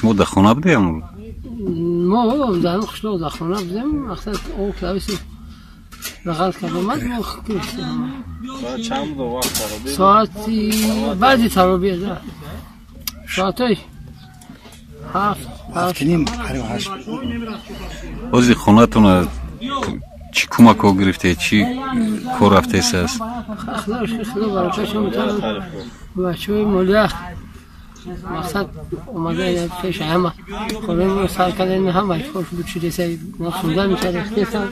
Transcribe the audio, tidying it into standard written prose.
Шумо дар хона будем? Мо дар қишлоқ дар хона будем. Мақсад об клависи бағал кард омад, мо Соат чанд буд вақт таробӣ? Соати баъди таробӣ, да. Соатҳои 7, 7:30, қариб 8. Ҳозир хонатона чӣ кӯмакҳо гирифте, чӣ кор рафтест аст? Худо шукр, Худо баракатшон битад. Бачаҳои молия мақсад омада пеши ҳама хонаи моро сар кардем, ҳама кор буд шудеса, хӯрда мешад, рехтесан.